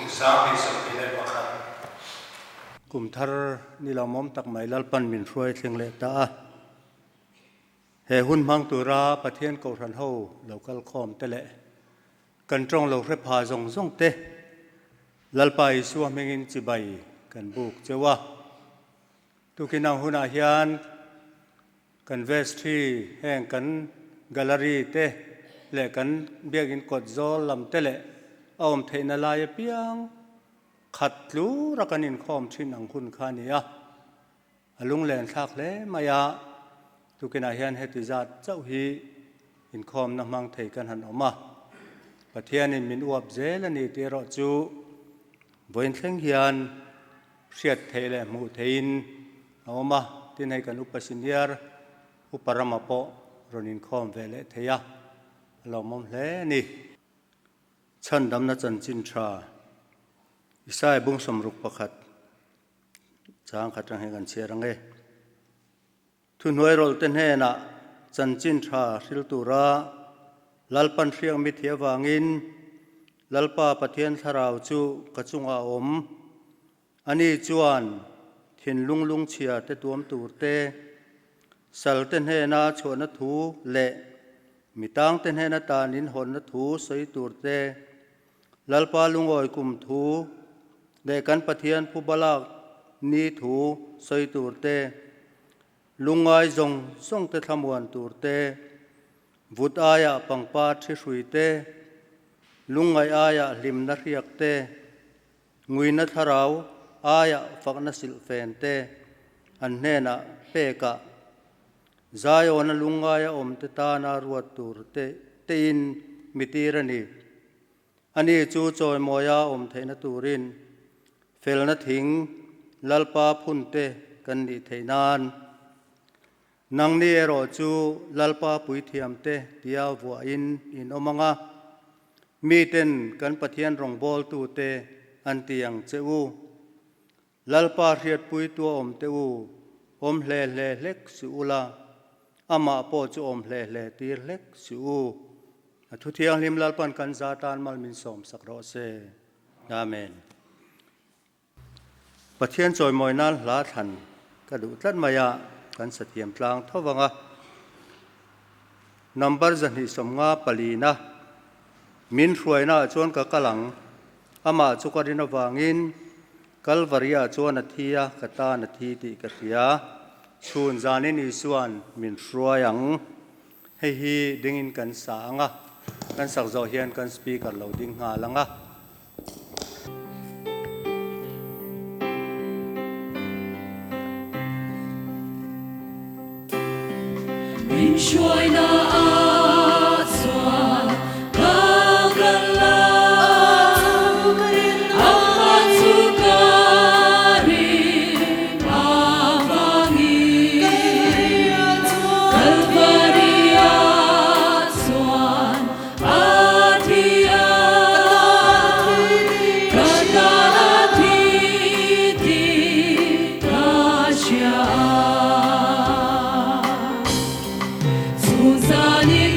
Kum 2021. Kum thar ni lawmawm tak mai Lalpan min hruai thleng leh ta a. He hun hmang tura Pathian Kohhran ho lo kal khawm te leh kan tawng lo hre pha zawng zawng te Lalpa Isua hmingin chibai kan buk cheu a. Tukin ang hunah hian kan vestry heng kan gallery te leh kan biakin kawt zawl lam te leh a awm theihna lai apiang khat tlura kan inkhawm thin ang hun kha a ni a. A lunglen thlak hle mai a, tukinah hian heti zat chauh hi inkhawmna hmang thei kan han awm a. Pathianin min uap zel a ni tih erawh chu vawiin thleng hian hriat theih leh hmuh theihin a awm a, tin hei kan upa senior upa rama pawh rawn inkhawm ve leh thei a, a lawmawm hle a ni. Chhandamna chanchin tha Isaiah bung 61 chang khat atang hian kan chhiar ang e. Thuhnuai rawlh te hnenah chanchin tha hril tura Lalpan hriak mi thih avangin Lalpa Pathian thlarau chu ka chungah a awm. Ani chuan thinlung lungchhia te tuam tur te, sal te hnena chhuahna thu leh mitang te hnena tan inhawnna thu sawi tur te, Lalpa lungawi kum thu leh kan Pathian phu balak ni thu sawi tur te, lungngai zawng zawng te thlamuan tur te, vut aiah pangpar thi hrui te, lungngaih aiah hlimna hriak te, nguina thlarau aiah fakna silhfen te an hnenah pekah Zion-a lungngaia awmte tana ruat tur te tein mi tir a ni. Ani chu chawimawia awm theihna turin felna thing Lalpa phunte kan nih theih nan. Nangni erawh chu Lalpa puithiamte tia vuahin in awm ang a, miten kan Pathian rawngbawltute an ti ang che u. Lalpa hriatpui tua awm teh u, awm hle hle hlek suh u la, amah pawh chu awm hle hle tir hlek suh u. A thu thianghlim Lalpan kan za tan mal min sawm sak rawh se. Amen. Pathian chawimawi nan hla thlan ka duh tlat mai a, kan sathiam tlang tho vang a. Number 254 na min hruaina ah chuan ka kal ang, amah chu ka rin avangin Kalvaria chuan a thi a, ka tan a thi tih ka hria. Chhun zanin Isua'n min hruai ang. Hei hi dingin kan sa ang a, kan sak zawh hian kan speaker lo ding nghal ang a. Min hruaina ah chuan ka kal a, amah chu ka ring avangin. Kalvari ah chuan a thi a, ka tan a thi tih ka hria a. Chhun zanin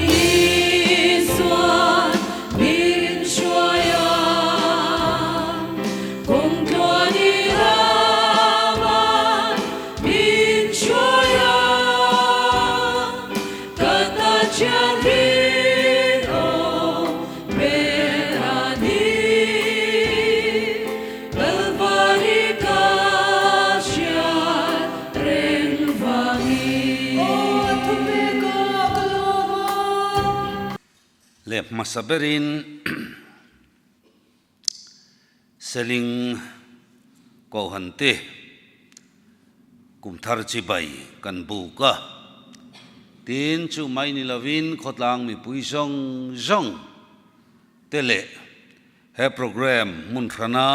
Isuan min hruai a, kawng tluan i ramah min hruai a, ka tan thian rinawm ber a ni. Kalvari ka hriat reng vangin. Leh hmasa berin Seling Kohhran te kum thar chibai kan buk a, tin chu mai ni lovin khawtlang mipui zawng zawng te leh He programme hmun hrana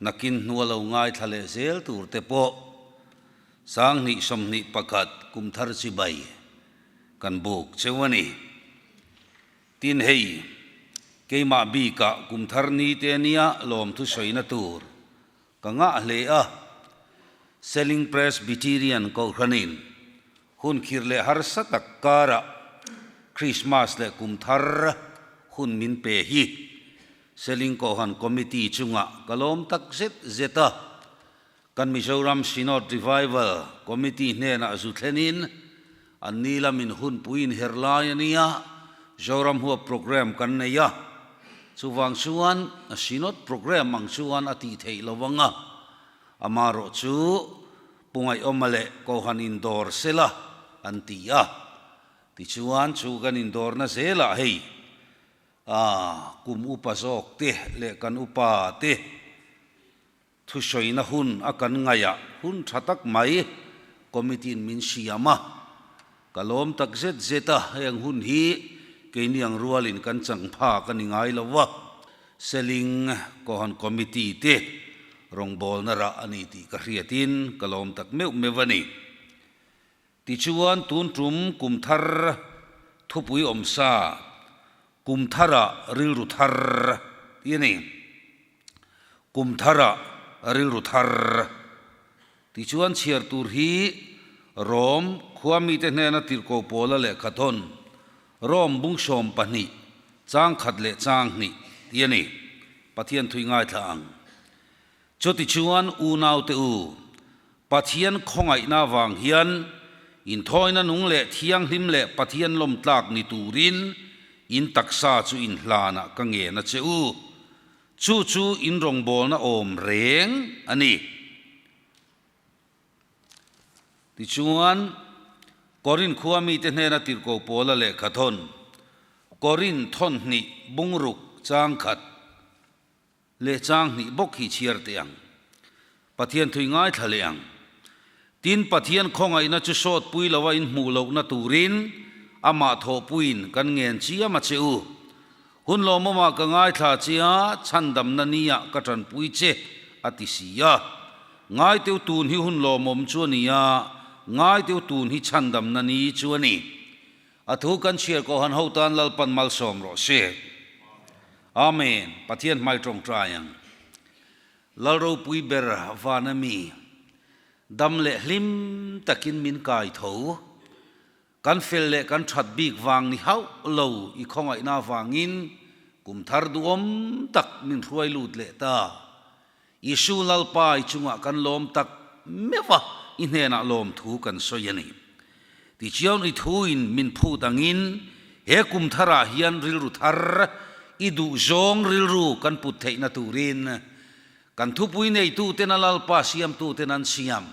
nakin hnua lo ngaithla leh zel tur te pawh 2021 kum thar chibai kan buk cheu a ni. Tin hei, keimah bikah kum thar ni te nia lawmthu sawina tur ka ngah hle a, Seling Presbyterian Kohhranin hun khir leh harsa tak karah Krismas leh kum thar hun min pe hi. Seling Kohhran Committee chungah ka lawm tak zet zet a. Kan Mizoram Synod Revival Committee hnenah zu thlenin an ni lamin hunpui inher lai a nia, Zoram huap programme kan nei a. Chuvang chuan Synod programme ang chuan a tih theih lo ang a, amarawh chu Pu Ngaihawma leh Kohhran indawr sela an ti a. Tichuan chu kan indawrna zelah hei a kum upa zawk te leh kan upa te Thusawiina hun a kan ngaih ah hun tha tak mai committee in min siam a, ka lawm tak zet zet a, heng hun hi keini ang rualin kan chang phak a ni ngai lo a, Seling Kohhran Committee te rawngbawlna rah a ni tih ka hriatin ka lawm tak meuh meuh a ni. Tichuan tun tum kum thar thupui awm sa, kum tharah rilru thar tih a ni. Kum tharah rilru thar. Tichuan chhiar tur hi Rom khua mite hnena tirhkoh pawla lehkha thawn, Rom bung 12, chang khat leh chang hnih tih a ni. Pathian thui ngaithla ang. Chutichuan unaute u, Pathian khawngaihna avang hian inthawina nung leh thianghlim leh Pathian lawmtlak ni turin in taksa chu inhlanah ka ngen a che u. Chu chu in rawngbawlna awm reng a ni. Tichuan, Korin khua mite hnena tirhkoh Paula lehkha thawn, Korin thawn hnih bungruk chang khat, Leh chang hnih bawk hi chhiar teh ang. Pathian thui ngaithla leh ang. Tin, Pathian khawngaihna chu sawt pui loa in hmuh lohna turin amah thawhpuiin kan ngen chiam a che u. Hun lawmawmah ka ngaithla che a, chhandamna niah ka tanpui che, a ti si a. Ngaiteu tun hi hun lawmawm chu a ni a, ngaiteu tun hi chhandamna ni chu a ni. A thu kan chhiar Kohhran ho tan Lalpan malsawm rawh se. Amen. Pathian hmai tawngtai ang. Lal ropui ber van a mi, dam leh hlim takin min kai tho. Kan fel leh kan that bik vang ni hauh lo i khawngaihna vangin kum thar duhawm tak min hruai lut leh ta. Isu Lalpa i chungah kan lawm tak meuh a, i hnenah lawmthu kan sawi a ni. Tichuan i thuin min phut angin he kum tharah hian rilru thar i duhzawng rilru kan put theihna turin kan thupui neituten a Lalpa siamtuten an siam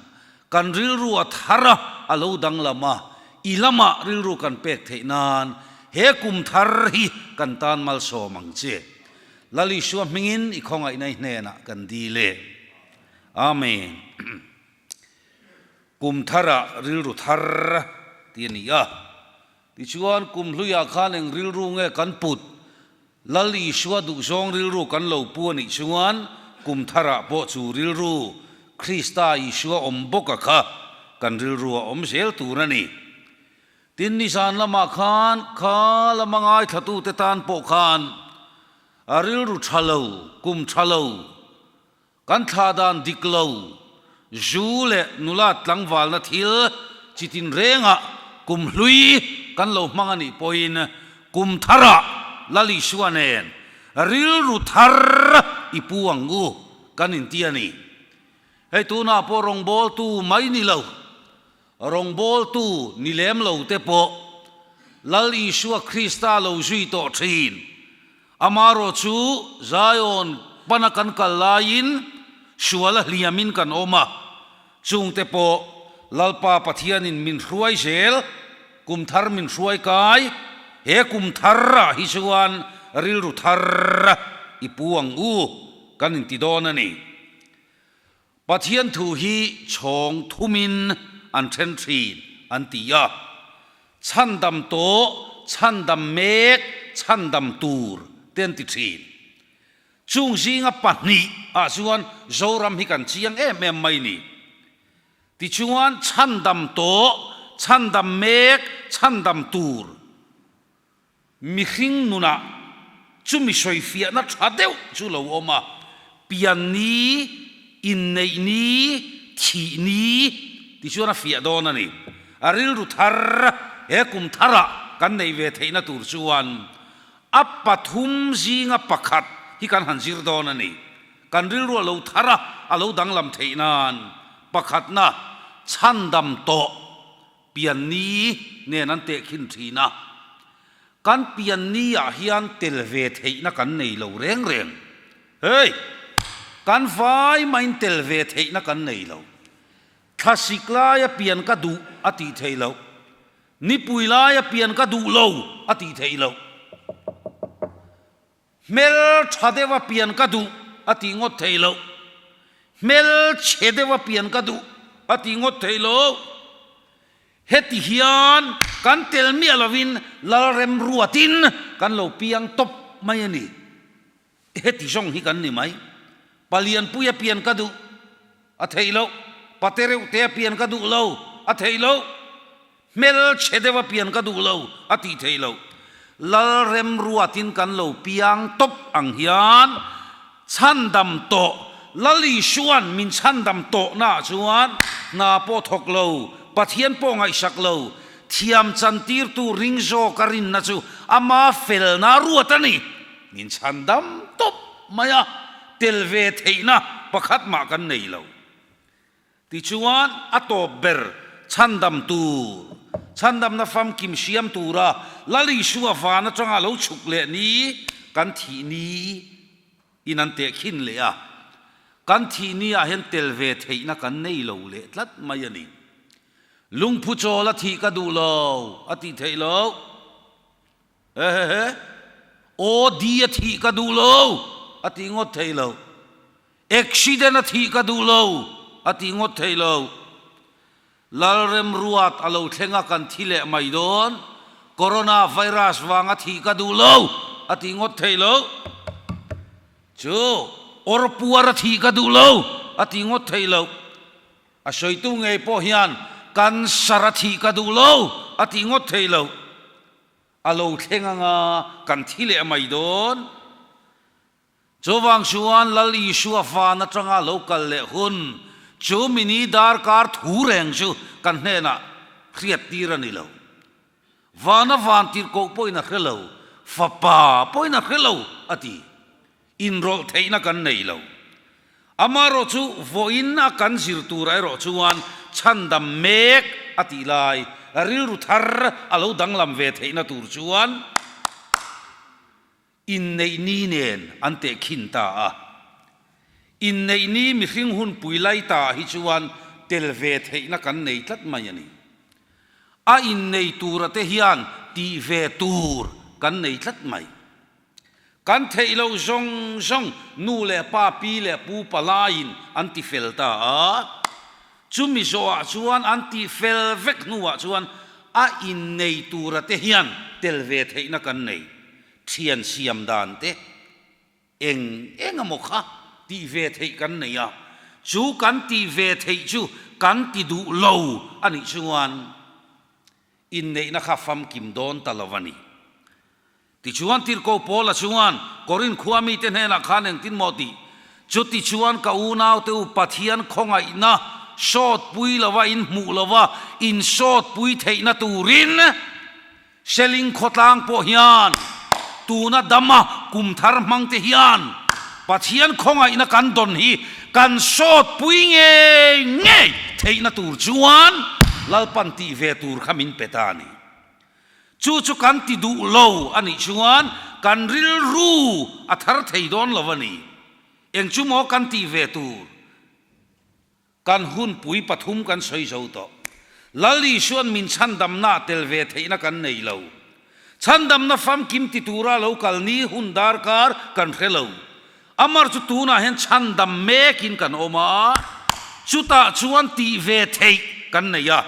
kan rilru a thar a, a lo danglam a, i lamah rilru kan pek theih nan he kum thar hi kan tan malsawm ang che. Lal Isua hmingin i khawngaihna i hnenah kan dil e. Amen. Kum tharah rilru thar ti a ni a. Tichuan kum hluiah khan eng rilru nge kan put? Lal Isua duhzawng rilru kan lo pu a nih chuan kum tharah pawh chu rilru Krista Isua awm bawka kha kan rilru a awm zel tur a ni. Tin, nizan lamah khan kha lama ngaithlatute tan pawh khan a rilru tha lo, kum tha lo, kan thlah dan dik lo, zu leh nula tlangvalna thil chi tinrengah kum hlui kan lo hmang a nih pawhin kum tharah Lal Isua nen rilru thar i pu ang u kan inti a ni. Hei tunah pawh rawngbawltu mai ni lo, Rawngbawltu ni lem lo te pawh Lal Isua Krista lo zui tawh thin. Amarawh chu Zion pana kan kal laiin sual a hliamin kan awm a, chungte pawh Lalpa Pathianin min hruai zel, kum thar min hruai kai, he kum tharah hi chuan rilru thar i pu ang u kan inti dawn a ni. Pathian thu hi chhawng thumin an then thin an ti a, chhandam tawh, chhandam mek, chhandam tur te an ti thin. Chung zinga pahnih ah chuan Zoram hi kan chiang em em mai ni. Tichuan chhandam tawh, chhandam mek, chhandam tur. Mihring nunah chumi sawifiahna tha deuh chu lo awm a, pian ni, inneih ni, thih ni ti chuan a fiah dawn a ni. A rilru thar he kum tharah kan neih ve theihna tur chuan a pathum zinga pakhat hi kan han zir dawn a ni. Kan rilru a lo thar a, a lo danglam theih nan pakhatna chhandam tawh pian ni nen an tehkhin thin a. Kan pian ni ah hian tel ve theihna kan nei lo reng reng. Hei! Kan vai maiin tel ve theihna kan nei lo. Thlasik laia pian ka duh a tih theih loh. Nipui laia pian ka duh lo a tih theih loh. Hmel tha deuha pian ka duh a tih ngawt theih loh. Hmel chhe deuha pian ka duh a tih ngawt theih loh. Heti hian kan tel miah lovin Lalrem ruatin kan lo piang tawp mai a ni. Heti zawng hi kan ni mai. Palianpuia pian ka duh a theih loh. Pate reuhtea pian ka duh lo a theih loh. Hmel chhe deuha pian ka duh lo a tih theih loh. Lalrem ruatin kan lo piang tawp ang hian chhandam tawh Lal Isua'n min chhandam tawhnaah chuan hna pawh thawk lo, Pathian pawh ngaihsak lo, thiam chantirtu ring zawka rinna chu ama felna ruat a ni. Min chhandam tawp mai a, tel ve theihna pakhat mah kan nei lo. Tichuan, a tawp ber chhandam tur, chhandamna famkim siam tura Lal Isua van atanga lo chhuk leh ni kan thih ni in an tehkhin leh a, kan thih ni ah hian tel ve theihna kan nei lo leh tlat mai a ni. Lungphu chawl a thih ka duh lo a tih theih loh. Hehehe, OD a thih ka duh lo a tih ngawt theih loh. Accident a thih ka duh lo a tih ngawt theih lo. Lalremruat a lo thleng a kan thi leh mai dawn. Corona virus vang a thih ka duh lo a tih ngawt theih lo. Chu awrpuar a thih ka duh lo a tih ngawt theih lo. A sawitu ngei pawh hian cancer a thih ka duh lo a tih ngawt theih lo. A lo thleng anga kan thi leh mai dawn. Chuvang chuan Lal Isua van atanga lo kal leh hun chu mini darkar thu reng chu kan hnenah hriat tir a ni lo. Vana van tirhkoh pawhin a hre lo, Fapa pawhin a hre lo a ti. Inrawlh theihna kan nei lo. Amaherawh chu vawiin a kan zir turah erawh chuan chhandam mek a tih lai rilru thar a lo danglam ve theihna tur chuan, Inneih ni nen an tehkhin ta a. Inneih ni mihring hunpui lai ta hi chuan tel ve theihna kan nei tlat mai a ni. A innei tura te hian tih ve tur kan nei tlat mai. Kan theih loh zawng zawng nu leh pa, pi leh pu palaiin an ti fel ta a. Chumi zawhah chuan an tih fel vek hnuah chuan a innei tura te hian tel ve theihna kan nei. Thian siam dan te eng eng emaw kha tih ve theih kan nei a, chu kan tih ve theih chu kan ti duh lo a nih chuan inneihna kha famkim dawn ta lo a ni. Tichuan Tirhkoh Paula chuan Korinth khua mite hnenah khan engtin maw tih? Chutichuan ka unaute u Pathian khawngaihna sawtpui lova in hmuh lova in sawtpui theihna turin Seling khawtlang pawh hian tuna dama kum thar hmangte hian Pathian khawngaihna kan dawn hi kan sawtpui ngei ngei theihna tur chuan Lalpan tih ve tur kha min pe ta a ni. Chu chu kan ti duh lo a nih chuan kan rilru a thar thei dawn lo a ni. Eng chu maw kan tih ve tur? Kan hunpui pathum kan sawi zo tawh. Lal Isua'n min chhandamna tel ve theihna kan nei lo. Chhandamna famkim ti tura lo kal ni hun darkar kan hre lo. Amar chu tunah hian chhandam mekin kan awm a, chutah chuan tih ve theih kan nei a.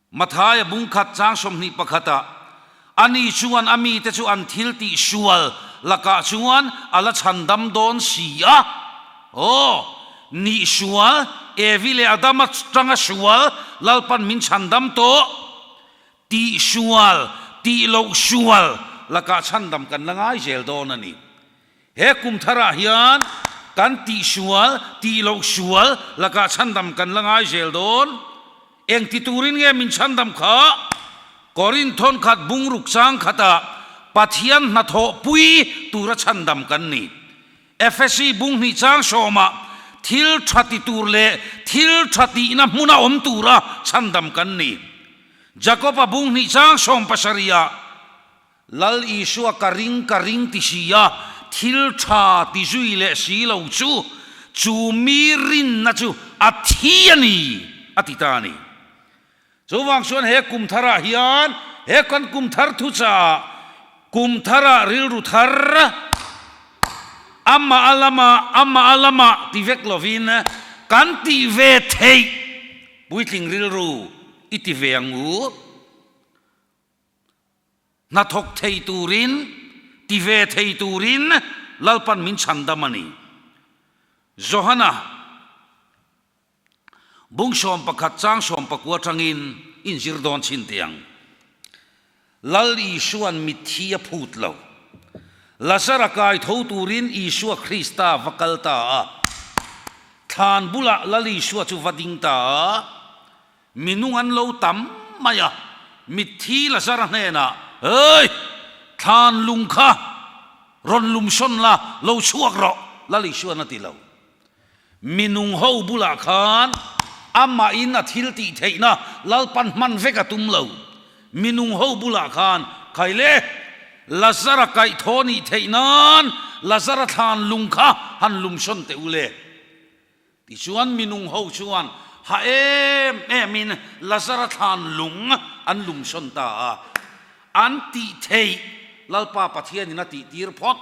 Mathaia bungkhat chang 21 ah, Ani chuan a mite chu an thil tih sual lakah chuan a la chhandam dawn si a. Aw, nih sual, Evi leh Adama tanga sual Lalpan min chhandam tawh. Tih sual, tih loh sual lakah chhandam kan la ngai zel dawn a ni. He kum tharah hian kan tih sual, tih loh sual lakah chhandam kan la ngai zel dawn. Eng ti turin nge min chhandam kha? Korinth thawnkhat bungruk chang khatah Pathian hnathawh pui tura chhandam kan ni. Efesi bung hnih chang sawmah thil tha ti tur leh thil tha tihna hmuna awm tura chhandam kan ni. Jakob-a bung hnih chang sawm pasarihah Lal Isua ka ring ka ring ti si a, thil tha ti zui leh si lo chu, chu mi rinna chu a thi a ni, a ti ta a ni. Chuvang chuan he kum tharah hian he kan kum thar thuchaah kum tharah rilru thar amah a lamah amah a lamah ti vek lovin kan tih ve theih puitling rilru i ti ve ang u. Hnathawk thei turin, ti ve thei turin Lalpan min chhandam a ni. Johana Bung 11 chang 19 atangin inzir dawn chhin teh ang. Lal Isua'n mitthi a phut lo. Lazara kai tho turin Isua Krista va kal ta a. Thlan bulah Lal Isua chu va ding ta a. Minung an lo tam mai a, mitthi Lazara hnenah, Hey! Thlan lung kha rawn lumsawn la, lo chhuak rawh, Lal Isua'n a ti lo. Minung ho bulah khan amahin a thil tih theihna Lalpan hman vek a tum lo. Minung ho bulah khan, Khaile, Lazara kaih thaw nih theih nan Lazara thlan lung kha han lumsawn teh u le. Tichuan minung ho chuan ha em emin Lazara thlan lung an lumsawn ta a, an tih theih Lalpa Pathianin a tihtir phawt.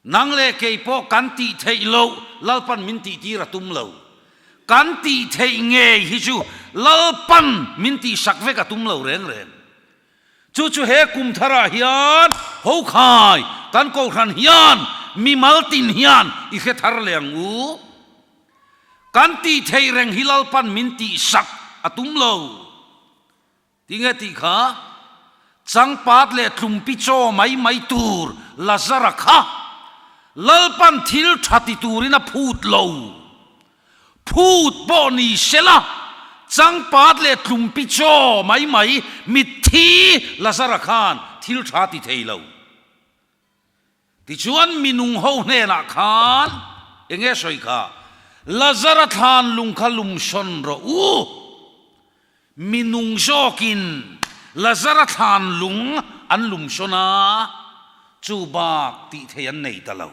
Nang leh kei pawh kan tih theih loh Lalpan min tihtir a tum lo. Kan tih theih ngei hi chu Lalpan min tihsak vek a tum lo reng reng. Chu chu he kum tharah hian Hokhai kan Kohhran hian mimal tin hian i hre thar leh ang u. Kan tih theih reng hi Lalpan min tihsak a tum lo. Tinge tih kha? Changpat leh tlumpi chaw mai mai tur Lazara kha Lalpan thil tha ti turin a phut lo. Phut pawh ni sela, changpat leh tlumpi chaw mai mai mitthi Lazara khan thil tha ti thei lo. Tichuan minung ho hnenah khan eng nge sawi kha, Lazara thlan lung kha lumsawn rawh u. Minung zawkin Lazara thlan lung an lumsawn a, chu bak tih theih an nei ta lo.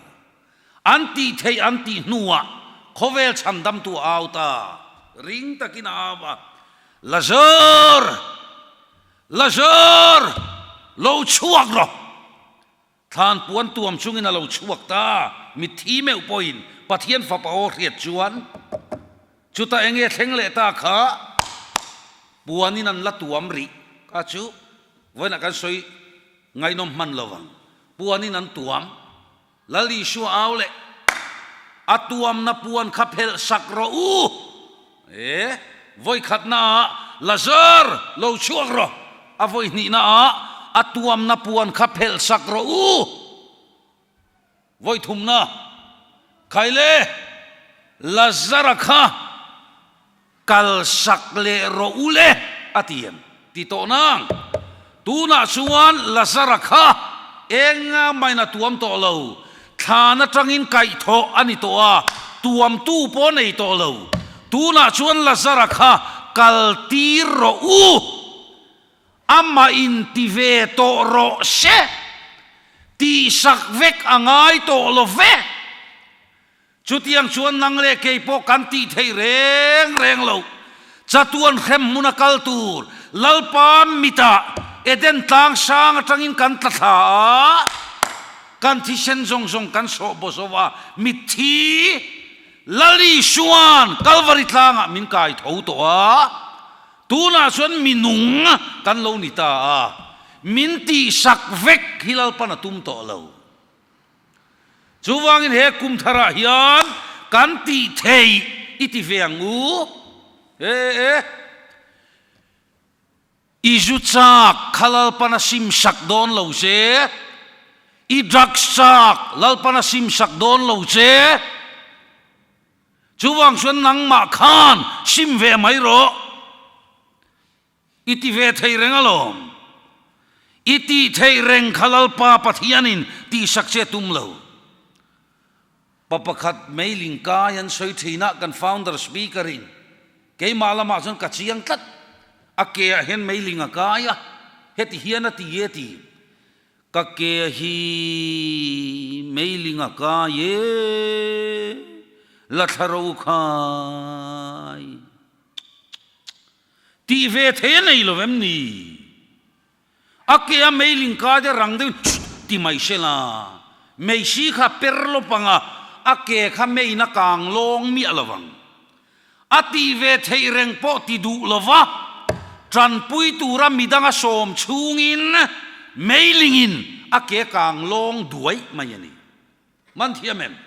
An tih theih an tih hnuah khawvel chhandamtu a au ta, ring takin a au a, Lazar! Lazar! Lo chhuak rawh! Thlan puan tuam chungin a lo chhuak ta, mitthi meuh pawhin Pathian fapa aw hriat chuan chutah eng nge thleng leh ta kha puanin an la tuam rih kha chu vawiinah kan sawi ngaihnawm hman lo vang. Puanin an tuam, Lal Isua au leh a tuamna puan kha phelh sak rawh u. E, vawikhatna ah Lazar lo chhuak rawh, a vawihnihna ah a tuamna puan kha phelh sak rawh u. Vawithumna, Khaile, Lazara kha kal sak leh rawh u le, a ti em? Ti tawh nang. Tunah chuan Lazara kha eng main a tuam tawh lo, thlan atangin kaihthawh a ni tawh a, tuamtu pawh a nei tawh lo. Tunah chuan Lazara kha kal tir rawh u, amah inti ve tawh rawh se, tihsak vek a ngai tawh lo ve. Chutiang chuan nang leh kei pawh kan tih theih reng reng lo. Chatuan hrem hmun a kal tur Lalpa mitah Eden tlang sang atangin kan tla thla a, kan thisen zawng zawng kan sawh baw zo a, mitthi Lal Isua'n Kalvari tlangah min kai tho tawh a, tunah chuan minung kan lo ni ta a, min tihsak vek hi Lalpan a tum tawh lo. Chuvangin he kum tharah hian kan tih theih i ti ve ang u. E e. I zu chak kha Lalpan a sim sak dawn lo che. I drugs chak Lalpan a sim sak dawn lo che. Chuvang chuan nangmah khan sim ve mai rawh. I ti ve thei reng alawm. I tih theih reng kha Lalpa Pathianin tihsak che tum lo. Pa pakhat mailing kai an sawi thin a, kan founder speaker in keimah lamah chuan ka chiang tlat, a ke ah hian mailing a kai a, heti hian a ti e ti. Ka ke hi mailing a kai e, la thla ro khai. Tih ve thei a nei lo em ni? A ke a meiling kai te rang deuhin chhut ti mai se la, meisi kha per lawp ang a, a ke kha meiin a kang lawng miah lo vang. A tih ve theih reng pawh ti duh lo va, tanpui tura midang a sawm chhungin meilingin a ke kang lawng duai mai a ni. Man thiam em?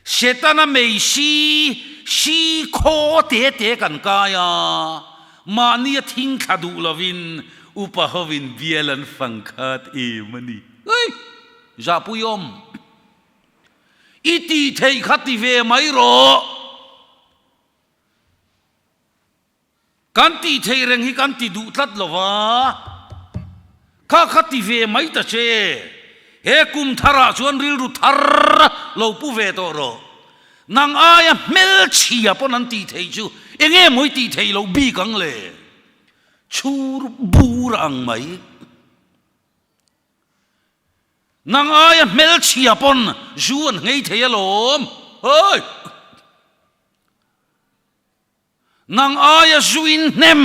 Setana mei si, si khaw te te kan kai a, mahni a thing thla duh lovin upa hovin bial an fang khat em a ni. Ui! Zahpuiawm! I tih theih kha ti ve mai rawh. Kan tih theih reng hi kan ti duh tlat lo va, kha kha ti ve mai ta che. He kum tharah chuan rilru thar lo pu ve tawh rawh. Nang aia hmelchhia pawn an tih theih chu eng nge maw i tih theih loh bik ang le? Chhur bur ang mai. Nang aia hmelchhia pawn zu an nghei thei alawm. Hoi! Nang aia zuin hnem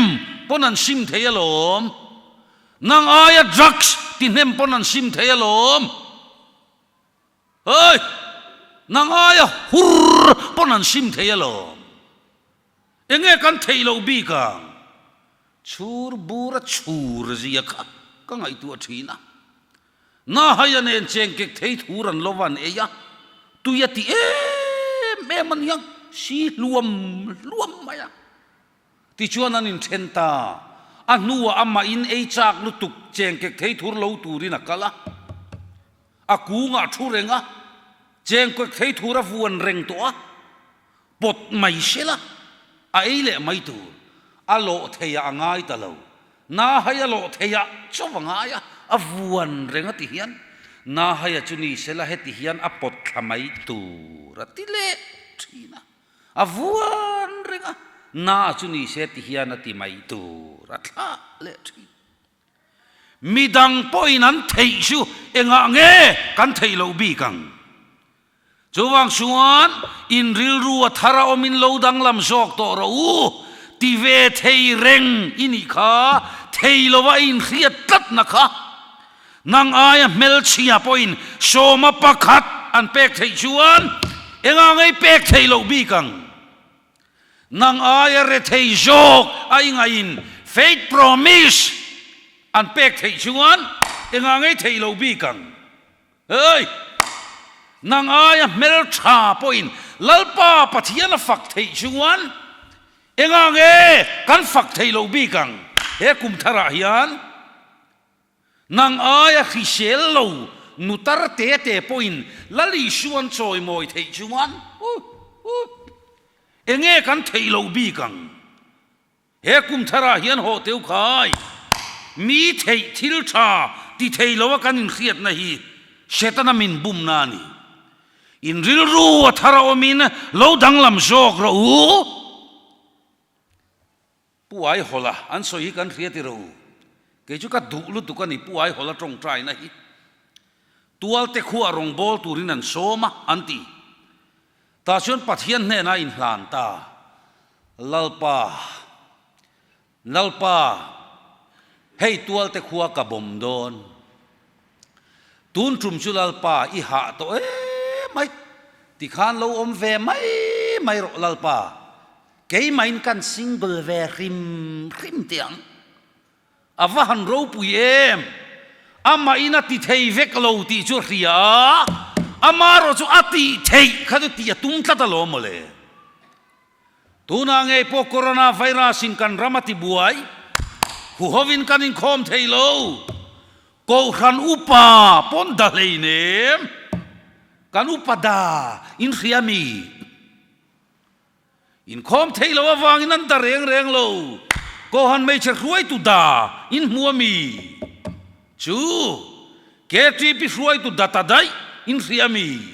pawn an sim thei alawm. Nang aia drugs ti hnem pawn an sim thei alawm. Hei! Nang aia hur pawn an sim thei alawm. Enge kan theih loh bik ang? Chhur bura chhur zia kha ka ngaihtuah thin a. Nahaia nen chengkek thei thur an lo van ei a, tui a ti em em a nia, si hluam hluam mai a. Tichuan an inthen ta, a hnuah amah in ei chak lutuk chengkek thei thur lo turin a kal a, a kungah thu reng a, chengkek thei thur a vuan reng tawh a, Pawt mai sela, a ei leh mai tur. A lawh theiah a ngai ta lo. Nahaia lawh theiah chaw a ngai a, a vuan reng a ti hian Nahaia chu ni sela heti hian a pawt thla mai tur a ti leh thin a. A vuan reng a, Na chu ni se ti hian a ti mai tur a thlah leh thin. Midang pawhin an theih chu engah nge kan theih loh bik ang? Chuvang chuan in rilru a thar a awmin lo danglam zawk tawh rawh u, ti ve thei reng i nih kha, thei lova i inhriat tlatna kha. Nang aia hmelchhia pawhin sawma pakhat an pek theih chuan engah nge i pek theih loh bik ang? Nang aia rethei zawk a i ngaihin faith promise an pek theih chuan engah ngei theih lo bik ang? Hei! Nang aia hmeltha pawhin Lalpa Pathian a fak theih chuan engah nge kan fak theih lo bik ang? He kum tharah hian Nang aia hrisel lo nu tar te te pawhin Lal Isua an chawimawi theih chuan enge kan theih loh bik ang? He kum tharah hian haw teu khai mi theih thil tha ti thei lo a kan inhriatna hi Setana min bumna a ni. In rilru a thar a awmin lo danglam zawk rawh u. Pu Aihawla an sawi hi kan hria ti ro. Kei chu ka duh lutuk a ni Pu Aihawla tawngtaina hi. Tualte khuah rawngbâwl turin an sawm a, an ti. Tah chuan Pathian hnenah a inhlan ta. Lalpa, Lalpa, hei tualte khua ka bawm dawn. Tun tum chu Lalpa i hah tawh em mai, tikhan lo awm ve mai mai rawh Lalpa. Keimahin kan single ve hrim hrim teh ang. A va han ropui em! Amahin a ti thei vek lo tih chu a hria a, amaherawh chu a tih theih kha chu tih a tum tlat alawm mawle. Tunah ngei pawh Corona virus in kan ram a ti buai, huhovin kan inkhawm thei lo. Kohhran upa pawn da hleinem, kan upa da inhria mi? Inkhawm theih loh avangin an da reng reng lo. Kohhran hmeichhe hruaitu da in hmu a mi? Chu KTP hruaitu data daih in hria mi?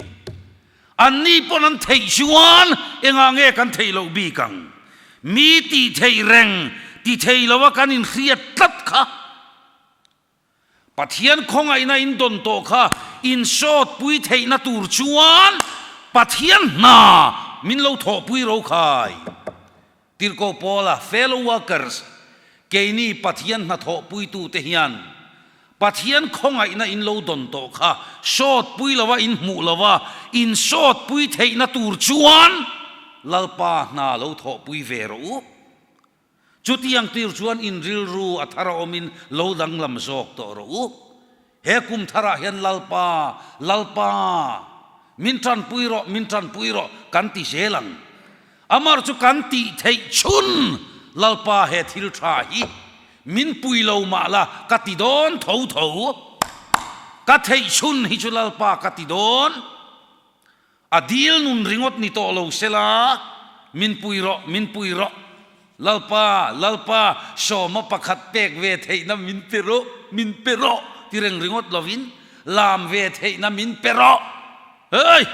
Anni pawn an theih chuan engah nge kan theih loh bik ang? Mi tih theih reng ti thei loa kan inhriat tlat kha. Pathian khawngaihna in dawn tawh kha insawt pui theihna tur chuan Pathian hna min lo thawhpui ro khai. Tirhkoh Paula fellow workers, keini Pathian hna thawhpuitute hian Pathian khawngaihna in lo dawn tawh kha sawt pui lova in hmuh lova insawt pui theihna tur chuan Lalpa hna lo thawhpui ve rawh u. Chutiang tir chuan in rilru a thar a awmin lo danglam zawk tawh rawh u. He kum tharah hian Lalpa, Lalpa, min tanpui rawh, min tanpui rawh kan ti zel ang. Amar chu kan tih theih chhun Lalpa he thil tha hi min pui lo mah la ka ti dawn tho tho. Ka theih chhun hi chu Lalpa ka ti dawn. A dil nun ringawt ni tawh lo sela, min pui rawh, min pui rawh. Lalpa, Lalpa, sawma pakhat pek ve theihna min pe rawh, min pe rawh ti reng ringawt lovin, lam ve theihna min pe rawh. Hei!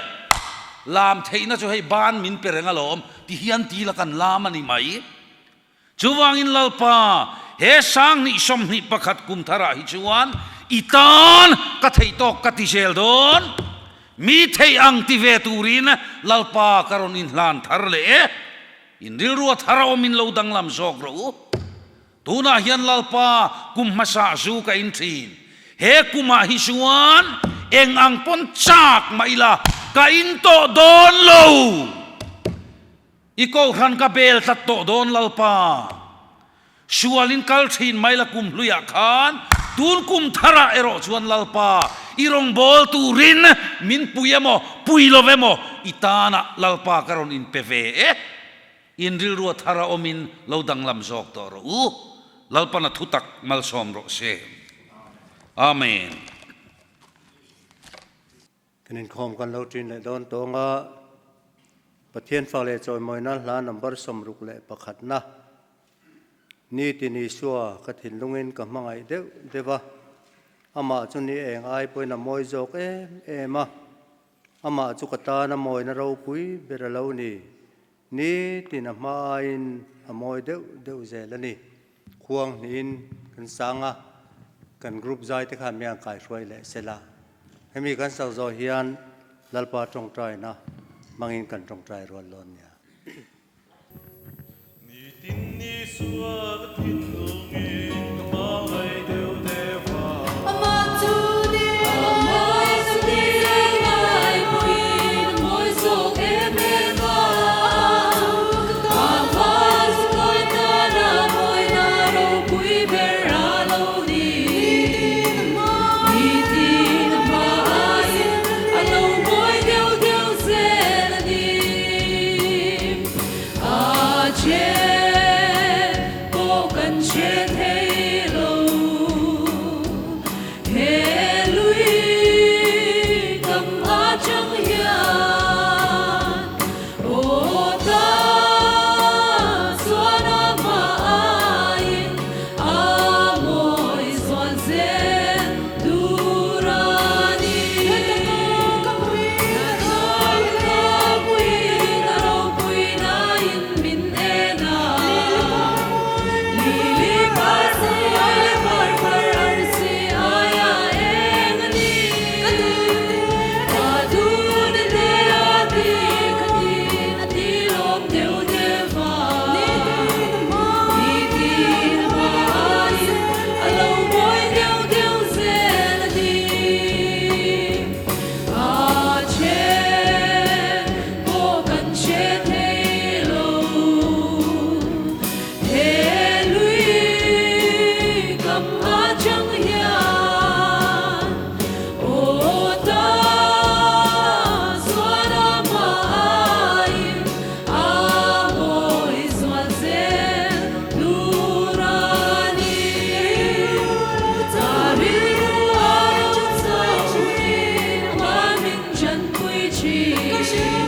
Lam theihna chu hei ban min pe reng alawm, ti hian ti la kan lam a ni mai. Chuvangin Lalpa, he sanghnih 21 kum tharah hi chuan i tan ka theih tawk ka ti zel dawn. Mi theih ang ti ve turin Lalpa ka rawn inhlan thar leh e. In rilru a thar a awmin lo danglam zawk rawh u. Tunah hian Lalpa kum hmasa zu ka in thin. He kumah hi chuan eng ang pawn chak mah ila ka in tawh dawn lo. I kohhran ka bel tlat tawh dawn Lalpa. Sualin kal thin mai la kum hluiah khan tun kum tharah erawh chuan Lalpa i rawngbâwl turin min pui emaw pui lo emaw i tanah Lalpa ka rawn inpe ve e. In rilrua thara awmin lo danglam zawk tawh rawh u. Lalpan a thutak malsawm rawh se. Amen. Kan inkhawm kan lo ṭin leh dawn tawng a, Pathian fak leh chawimawina hla number 61 na, Ni tin Isua ka thinlungin ka hmangaih deuh deuh a, amah chu ni eng ai pawhin a mawi zawk em em a, amah chu ka tan a mawina ropui ber a lo ni, ni tin a hma aiin a mawi deuh deuh zel a ni. Khuang hnihin kan sang a, kan group zai te khan miang kaihruai leh sela. Hemi kan sak zawh hian Lalpa tawngtaina hmangin kan tawngtai rual dawn nia. Nitin Isua ka thinlungin ka hmangaih deuh deuh a. Amah chu ni ngai pawhin a mawi zawk em em a. Aw ta chuan a hma aiin a mawi zual zel tur a ni. Ka puiin a ropuinain min en a. Lili par leh par par arsi aia eng a ni. Ka dun te a ti ka ti a ti lawm deuh deuh a. Nitin a hma aiin a lo mawi deuh deuh zel a ni. A then pawh kan hre thei lo. He lui kam atang hian aw ta chuan a hma aiin a mawi zual zel tur a ni. Ka rilru a lo chau thin, a min chanpui thin.